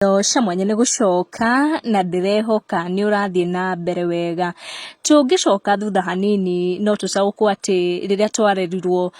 Cia mwanya nĩ gũcoka na ndĩrehoka nĩ ũrathiĩ na mbere wega. Tũngĩcoka thutha hanini no tũtaũkwo atĩ rĩrĩa twarerirwo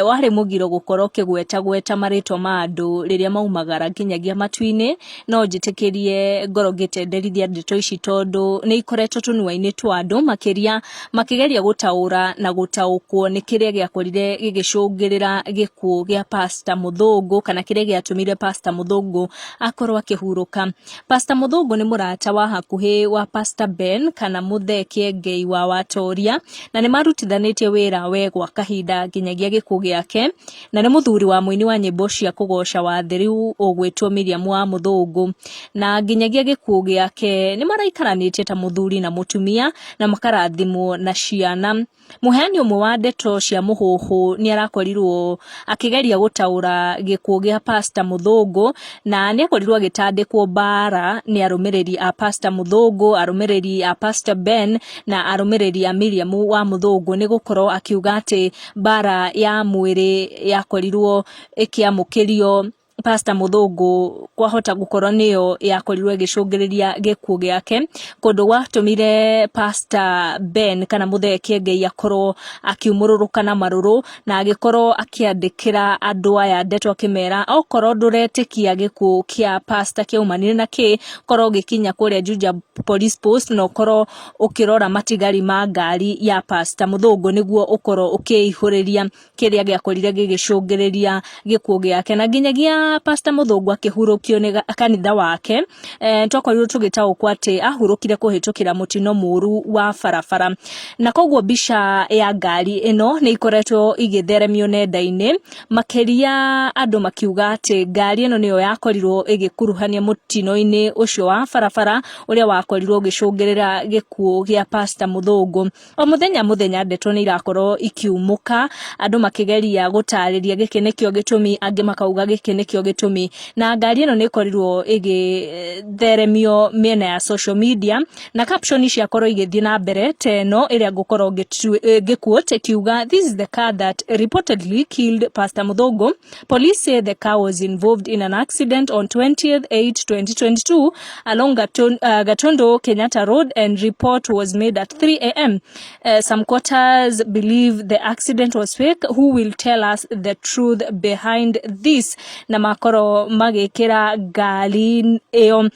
warĩ mũgiro gũkorwo ũkĩgwetagweta marĩtwa ma andũ rĩrĩa maumagara nginyagia matu-inĩ. No njĩtĩkĩrie ngorwo ngĩtenderithia ndeto ici tondũ nĩ ikoretwo tũnua-inĩ twa andũ makĩria makĩgeria gũtaũra na gũtaũkwo nĩ kĩrĩa gĩakorire gĩgĩcũngĩrĩra gĩkuũ gĩa Pastor Mũthũngũ kana kĩrĩa gĩatũmire Pastor Mũthũngũ akorwo akĩhurũka. Pastor Mũthũngũ nĩ mũrata wa hakuhĩ wa Pastor Ben kana Mũthee Kĩengei wa Watoria na nĩ marutithanĩtie wĩra we gwa kahinda nginyagia gĩkuũ gĩake na nĩ mũthuri wa mũini wa nyĩmbo cia kũgoca wa thĩ rĩu ũgwĩtwo Miriam wa Mũthũngũ na nginyagia gĩkuũ gĩake nĩ maraikaranĩtie ta mũthuri na mũtumia na makarathimwo na ciana. Mũheani ũmwe wa ndeto cia mũhuhu nĩ arakorirwo akĩgeria gũtaũra gĩkuũ gĩa Pastor Mũthũngũ na nĩ akorirwo agĩtandĩkwo mbara nĩ arũmĩrĩri a Pastor Mũthũngũ, arũmĩrĩri a Pastor Ben na arũmĩrĩri a Miriam wa Mũthũngũ nĩ gũkorwo akiuga atĩ mbara ya mwĩrĩ yakorirwo ĩkĩamũkĩrio Pastor Mũthũngũ kwahota gũkorwo nĩyo yakorirwo ĩgĩcũngĩrĩria gĩkuũ gĩake, kũndũ gwatũmire Pastor Ben kana Mũthee Kĩengei akorwo akiumũrũrũka na marũrũ na agĩkorwo akĩandĩkĩra andũ aya ndeto akĩmera okorwo ndũretĩkia gĩkuũ kĩa pastor kĩaumanire na kĩ, korwo ũgĩkinya kũrĩa Juja Police Post na ũkorwo ũkĩrora matigari ma ngari ya Pastor Mũthũngũ nĩguo ũkorwo ũkĩihũrĩria kĩrĩa gĩakorire gĩgĩcũngĩrĩria gĩkuũ gĩake na nginyagia Pastor Mũthũngũ akĩhurũkio nĩ kanitha wake twakorirwo tũgĩtaũkwo atĩ ahurũkire kũhĩtũkĩra mũtino mũru wa barabara na koguo mbica ya ngari ĩno nĩ ikoretwo igĩtheremio nenda-inĩ makĩria andũ makiuga atĩ ngari ĩno nĩyo yakorirwo ĩgĩkuruhania mũtino-inĩ ũcio wa barabara ũrĩa wakorirwo ũgĩcũngĩrĩra gĩkuũ gĩa Pastor Mũthũngũ. O mũthenya mũthenya ndeto nĩ irakorwo ikiumũka andũ makĩgeria gũtarĩria gĩkĩ nĩkĩo gĩtũmi, angĩ makauga gĩkĩ nĩkĩo gĩtũmi. Na ngari ĩno nĩ ĩkorirwo ĩgĩtheremio mĩena ya social media na caption ciakorwo igĩthiĩ na mbere ta ĩno ĩrĩa ngũkorwo ngĩ quote ĩkiuga, "This is the car that reportedly killed Pastor Muthũngũ. Police say the car was involved in an accident on 20th 8 2022 along Gatundu Kenyatta Road and report was made at 3 a.m. Some quarters believe the accident was fake. Who will tell us the truth behind this?" Na makorwo magĩkĩra ngari ĩyo.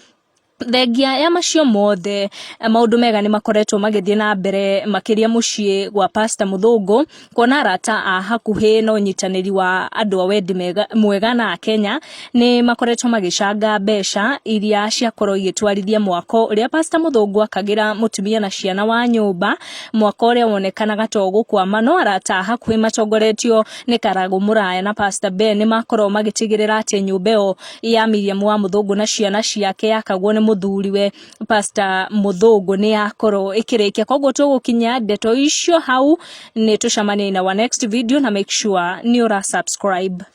Thengia ya macio mothe, maũndũ mega nĩ makoretwo magĩthiĩ na mbere makĩria mũciĩ gwa Pastor Mũthũngũ kuona arata a hakuhĩ na ũnyitanĩri wa andũ a wendi mwega na Akenya nĩ makoretwo magĩcanga mbeca iria ciakorwo igĩtwarithia mwako ũrĩa Pastor Mũthũngũ akagĩra mũtumia na ciana wa nyũmba, mwako ũrĩa wonekanaga ta ũgũkwama no arata a hakuhĩ matongoretio nĩ Karagũ Mũraya na Pastor Ben nĩ makorwo magĩtigĩrĩra atĩ nyũmba ĩyo ya Miriam wa Mũthũngũ na ciana ciake yakagwo nĩ mũthuriwe Pastor Mũthũngũ nĩ yakorwo ĩkĩrĩkia. Koguo tũgũkinya ndeto icio hau, nĩ tũcemanie in our next video na make sure nĩ ũra subscribe.